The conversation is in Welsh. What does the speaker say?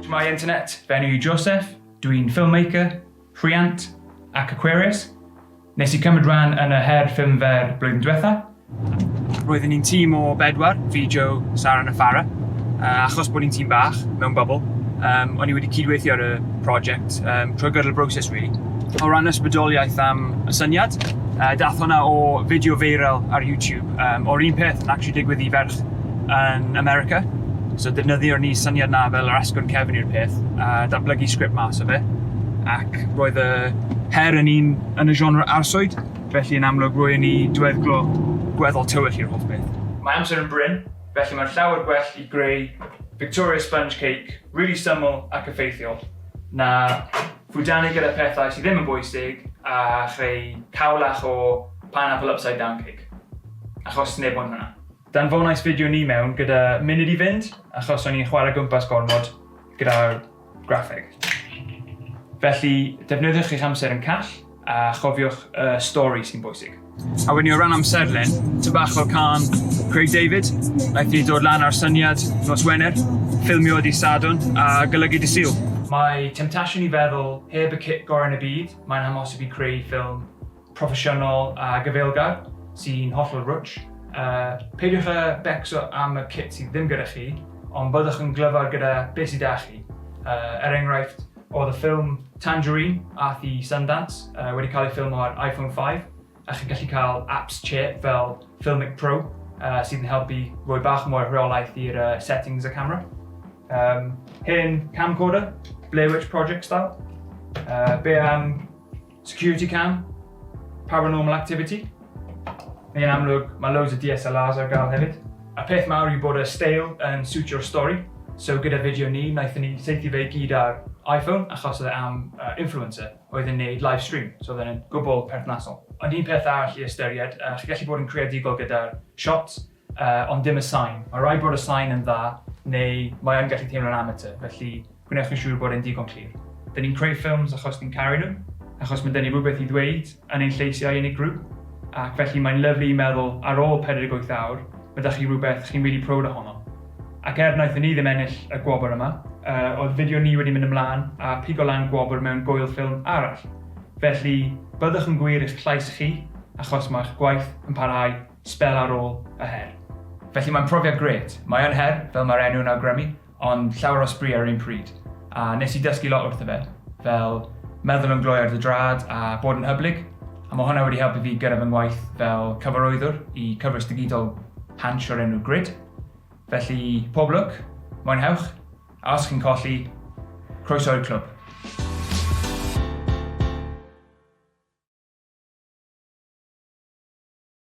Shwmae internet, fy enw yw Joseph, dwi'n filmmaker, rhiant ac Aquarius. Nes i cymryd rhan yn y her ffilm fer blwyddyn diwetha. Roedden ni'n tîm o bedwar, fi, Joe, Sara a Farah. Achos bod ni'n tîm bach, mewn bubble, um, o'n i wedi cydweithio ar y prosiect um, trwy gydol y broses, really. O ran ysbrydoliaeth am y syniad, dath hwnna o fideo viral ar YouTube, um, o'r un peth yn actually digwydd i ferch yn America. So defnyddio ni syniad na fel yr asgwrn cefn i'r peth, a datblygu sgript mas o fe. Ac roedd y her yn un yn y genre arswyd, felly yn amlwg rwy'n ni diweddglo gweddol tywyll i'r holl beth. Mae amser yn brin, felly mae'n llawer gwell i greu Victoria Sponge Cake really syml ac effeithiol na ffwdanu gyda pethau sydd ddim yn bwysig a chreu cawlach o pineapple upside down cake. Achos neb moyn hwnna. Danfonais fideo ni mewn gyda munud i fynd, achos o'n i'n chwarae gwmpas gormod gyda'r graffeg. Felly, defnyddiwch eich amser yn call a chofiwch y stori sy'n bwysig. A wedyn o ran amserlen, ty bach fel cân Craig David, wnaeth ni dod lan ar syniad nos Wener, ffilmio dydd Sadwrn a golygu dydd Sul. Mae temtasiwn i feddwl heb y kit gorau yn y byd, mae'n amhosib i creu ffilm proffesiynol a gafaelgar sy'n hollol rwtsh. Peidiwch â becso am y kit sydd ddim gyda chi, ond byddwch yn glyfar gyda beth sydd 'da chi. Er enghraifft, oedd y ffilm Tangerine ath i Sundance wedi cael ei ffilmo ar iPhone 5, a chi'n gallu cael apps cheap fel Filmic Pro sydd yn helpu rhoi bach mwy o rheolaeth i'r settings y camera. Hen camcorder, Blair Witch Project style. Be am security cam, Paranormal Activity? Neu yn amlwg, mae loads o DSLRs ar gael hefyd. A peth mawr yw bod y steil yn suitio'r stori. So gyda fideo ni, wnaethon ni saethu fe i gyd ar iPhone, achos oedd e am influencer oedd yn neud live stream, so oedd e'n gwbl perthnasol. Ond un peth arall i ystyried, chi'n gallu bod yn creadigol gyda'r shots, ond dim y sain. Mae rhaid bod y sain yn dda, neu mae yn gallu teimlo'n amateur, felly gwnewch yn siŵr bod e'n digon clir. Dyn ni'n creu ffilms achos ni'n caru nhw, achos mae 'da ni rhywbeth i ddweud yn ein lleisiau unigryw, ac felly mae'n lyfli i meddwl ar ôl 48 awr, mae 'da chi rhywbeth chi'n really proud ohono. Ac er wnaethon ni ddim ennill y gwobr yma, oedd fideo ni wedi mynd ymlaen a pigo lan gwobr mewn gŵyl ffilm arall. Felly, byddwch yn gwir i'ch llais chi, achos mae'ch gwaith yn parhau sbel ar ôl y her. Felly mae'n profiad grêt. Mae yn her, fel mae'r enw'n awgrymu, ond llawer o sbri ar yr un pryd. A nes i dysgu lot wrtho fe, fel meddwl yn gloi ar dy draed a bod yn hyblyg, a mae hwnna wedi helpu fi gyda fy ngwaith fel cyfarwyddwr i cyfres digidol Hansh o'r enw Grid. Felly, pob lwc, mwynhewch, a os chi'n colli, croeso i'r clwb.